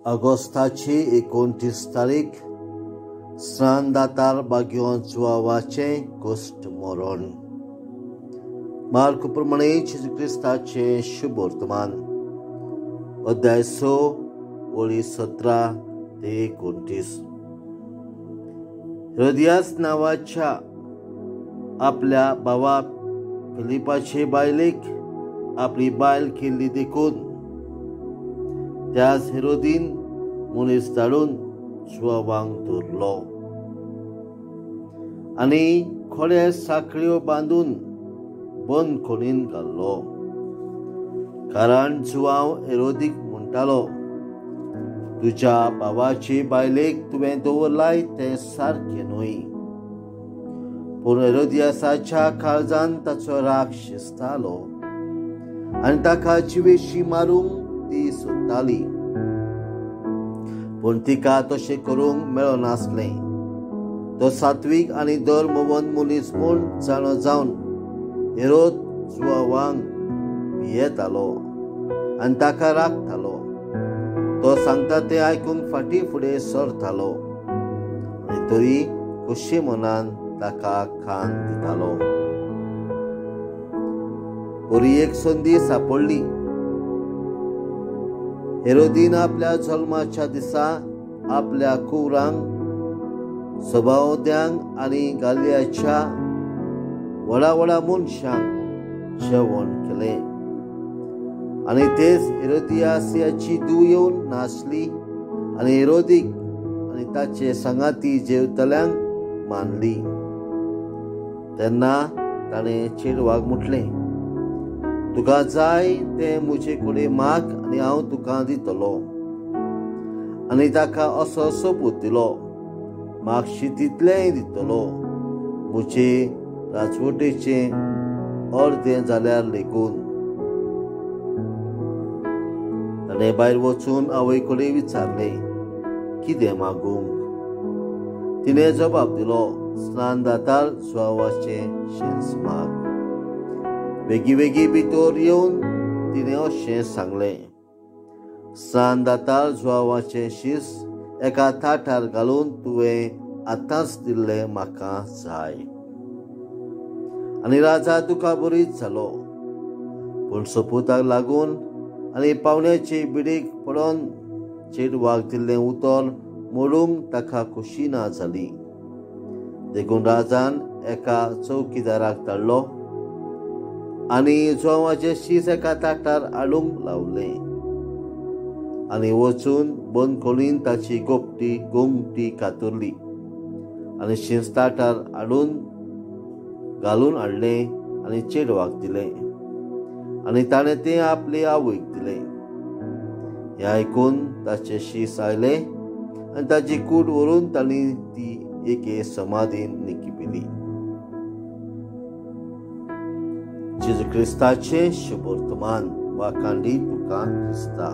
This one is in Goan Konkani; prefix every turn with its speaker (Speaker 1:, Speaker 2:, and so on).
Speaker 1: ऑगस्टाची 29 तारीख स्नानदातार बाग्योन जुआवाचें कोश्ट मरण. मार्क प्रमाणे जेजू क्रिस्ताचें शुभ वर्तमान, अध्याय 6 ओळी 17 ते 29. हेरोदियास नांवाच्या आपल्या भावा फिलिपाचे बायलेक आपली बायल केल्ली देखून त्याच हेरोदीन मनीस धाडून जुआवांक धरलो आनी खोडे साखळ्यो बांदून बंदखणीन घाल्लो. कारण जुआंव हेरोदीक म्हणटालो, तुज्या भावाचे बायलेक तुवें दवरलाय तें सारकें न्हय. पूण हेरोदियासाच्या काळजान ताचो राग शिजतालो आनी ताका जिवेशी मारूंक ती सोदताली, पूण तिका तशें करूंक मेळनासलें. तो सात्वीक आनी धर्मवंत मनीस म्हूण जाणो जावन हेरोद जुआवांक भियेतालो आनी ताका राखतालो. तो सांगता तें आयकूंक फाटीं फुडें सरतालो आनी तरी खोशी मनान ताका खाण दितालो. बरी एक संदी सापडली. हेरोदीन आपल्या जल्माच्या दिसा आपल्या कुवरांक, सभावद्यांक आनी गालियाच्या व्हडा व्हडा मनशांक जेवण केलें आनी तेच हेरोदियासाची धूव येवन नाचली आनी हेरोदीक आनी ताचे सांगाती जेवतल्यांक मानली. तेन्ना ताणें चेडवाक म्हटलें, तुका जाय तें म्हजे कडेन माग आनी हांव तुका दितलो. आनी ताका असो सोपूत दिलो, मागशी तितलेंय दितलो, म्हजे राजवटेचें अर्दें जाल्यार लेगून. ताणें भायर वचून आवय कडेन विचारलें, कितें मागूंक? तिणें जबाब दिलो, स्नानदातार जुआवाचें शींस माग. बेगी बेगी भितर येवन तिणें अशें सांगलें, स्नानदातार जुआवाचें शीस एका ताटार घालून तुवें आतांच दिल्लें म्हाका जाय. आनी राजा दुखाबरीत जालो, पूण सोपुताक लागून आनी पावण्याचे बिडीक पडोन चेडवाक दिल्लें उतर मोडूंक ताका खोशी ना जाली. देखून राजान एका चौकीदाराक धाडलो आनी जुआवाचें शीस एका ताटार हाडूंक लावलें आनी वचून बंदखणीन ताची गोमटी कातरली आनी शीस ताटार हाडून घालून हाडलें आनी चेडवाक दिलें आनी ताणें तें आपले आवयक दिलें. हें आयकून ताचें शीस आयलें आनी ताची कूड व्हरून तांणी ती एके समाधीन निकिपिली. जेजू क्रिस्ताचें शुभ वर्तमान. वाखाणली तुका क्रिस्ता.